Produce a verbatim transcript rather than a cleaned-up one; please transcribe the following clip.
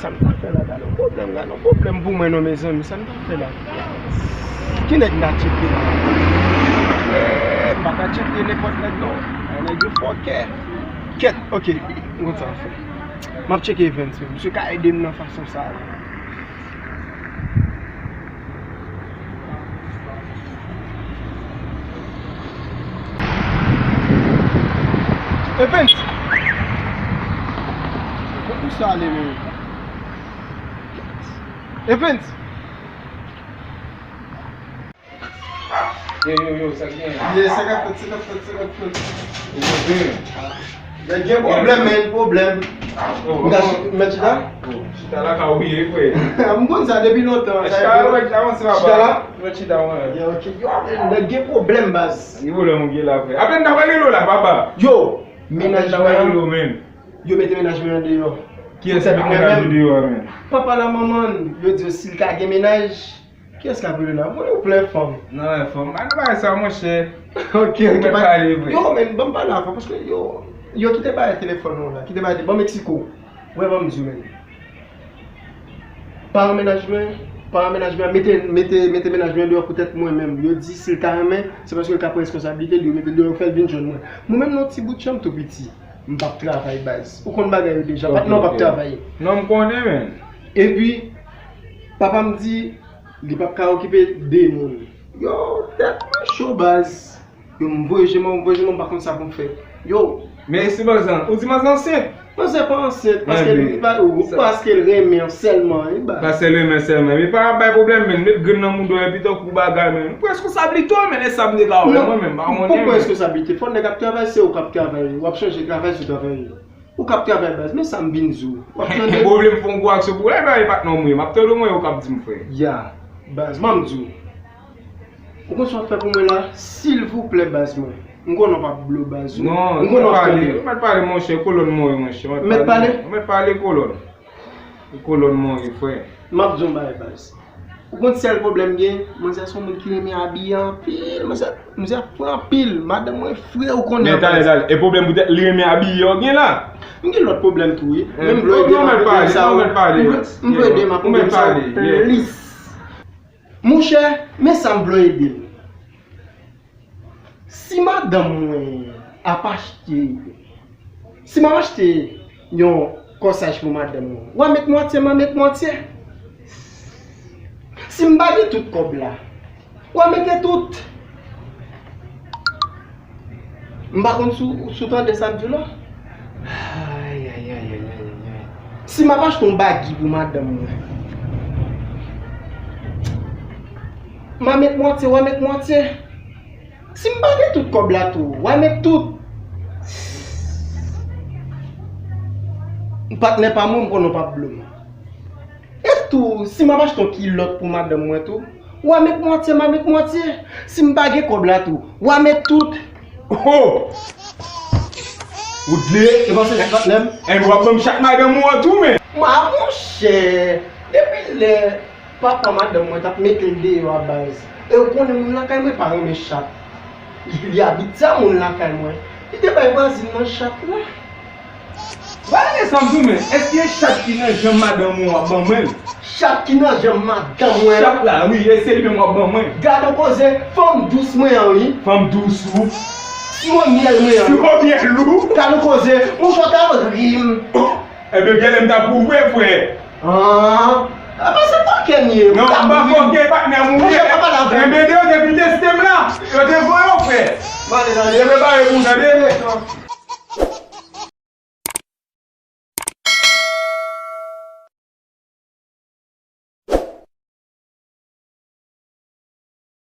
Sa m ta fè la, gade yon pwoblèm, gade yon pwoblèm pou mwen non, mezanmi, sa m ta fè la? Ki nèg m ta tcheke la? Eh, m pa ka tcheke nenpòt nèg non. Yon nèg yo fòkè. Kèt, ok, m konn sa m fè. M ap tcheke Evens, wi. Misye ka ede m nan fason sa a. Evens! Kot misye ale menm? Evens! Yo, yo, yo, sa k gen? Ye, sa k ap fèt, sa k ap fèt, sa k ap fèt? Yo, yo, yo. Nèg gen pwoblèm, men, pwoblèm. Oh, m ka oh, chi-, mèt chita? Oh, chita la ka ou ye, frè. M konn sa depi lontan. Chita la, mèt avanse, papa. Chita la? Mèt chita, mwen. Yeah, ok. Yo, nèg gen pwoblèm, baz. Ki pwoblèm ou gen la, frè? Apèn ta pale lo la, papa. Yo, menaj mwen. Yo mete menaj mwen an deyò. Kiyès ki mete menaj ou deyò a, menm? Papa la, manman, yo di yo si l ka gen menaj, kiyès k ap rele la? Mwen, ou plen fanm. Non, fanm. Pa nan bagay sa, monchè. Ok, ok. Ou mèt pale vre. Yo, men, ban m pale avè w, paske yo, yo kite bagay telefòn nan la, kite bagay, ban m eksplike w. Wè, ban m di w, men. Paran menaj mwen, paran menaj mwen, mete, mete, mete menaj mwen deyò poutèt mwen menm. Yo di si l ta renmen, se paske l ka pran responsablite li, yo mete l deyò, yo fè l vin jwenn mwen. Mwen menm, nan ti bout chanm tou piti, m p ap travay, baz. Ou konn bagay yo deja, patnè w p ap travay. Non, m konnen, men. Epi, papa m di, li p ap ka okipe de moun. Yo, tèt mwen cho, baz. Yo, m voye je mwen, m voye je mwen, m pa konn sa pou m fè. Yo. Men si manzè, ou di manzè ansent? Manzè pa ansent, paske li pa, ou, paske l renmen w sèlman, wi, baz. Paske l renmen sèlman. Men pa bay pwoblèm, men met grenn nan mouda w epi tankou bagay, men. Ou pran responsablite w, men, e sa m te ka wè mwen menm, pa konnen. Ou pran responsablite. Fò nèg ap travay, se ou k ap travay. W ap chanje travay sou travay. Ou k ap travay, baz, men sa m vin di w. W ap tande? Pwoblèm fè yon gwo aksyon pou w. Lè bagay pa t nan mwen, m ap tande w, mwen, ou k ap di m, frè. Ya, baz, ban m di w. Ou konn sa w ap fè pou mwen la? Silvouplè, baz mwen. M konnen w p ap blo, baz, wi. Non, m konnen w ap tande. Ou mèt pale, monchè, kolòn mwen, monchè. Ou mèt pale? Ou mèt pale, kolòn. Kolòn mwen, frè. M ap di w yon bagay, baz. Ou konn sèl pwoblèm gen, manzè se yon moun ki renmen abiye anpil, manzè, manzè ap pran anpil, madanm mwen fre, ou konnen. Men talè, talè, e pwoblèm poutèt li renmen abiye w gen la? M gen lòt pwoblèm tou, wi. Menm vle ede m ak pwoblèm sa yo. M vle ede m ak pwoblèm sa yo plis. Monchè, men sa m vle ede m. Si madanm mwen ap achte, si m ap achte yon kòsaj pou madanm mwen, w a met mwatye, m a met mwatye. Si m pa gen tout kòb la, w a mete tout. M pa konn si w, si w tande sa m di w la. Ay, ay, ay, ay, ay, ay. Si m ap achte yon bagi pou madanm mwen, m a met mwatye, w a met mwatye. Si m pa gen tout kòb la tou, w a met tout. Patnè pa mwen, m konnen w p ap blo m. E tou, si m ap achte yon kilòt pou madanm mwen tou, w a met mwatye, m a met mwatye. Si m pa gen kòb la tou, w a met tout. Oh! Ou dle? E panse se patnè m? Enben, w ap ban m chak madanm ou an tou, men. Ma, monchè, depi lè papa madanm mwen t ap mete l deyò a, baz. E ou konnen moun lakay mwen pa renmen chat. Li, li abitye a moun lakay mwen. Li te bay vwazin nan chat la. Gade sa m di w, men. Èske e chat ki nan janm madanm ou an w ap ban mwen l? Chat ki nan janm madanm mwen an? Chat la, wi, e se li menm w ap ban mwen. Gade yon koze, fanm dous mwen an, wi. Fanm dous ou? Siwo myèl mwen an. Siwo myèl ou? Gade yon koze, monchè w ta ri m. Ebyen, pyè m t ap ouvè, frè. Ah, ah, men se fòkè m ye. Non, m pa fòkè, patnè m ou ye. Monchè, pa pale avè m. Enben, yo te vin teste m la. Yo te voye w, frè. M ale, m ale. Yo te prepare pou w, tande?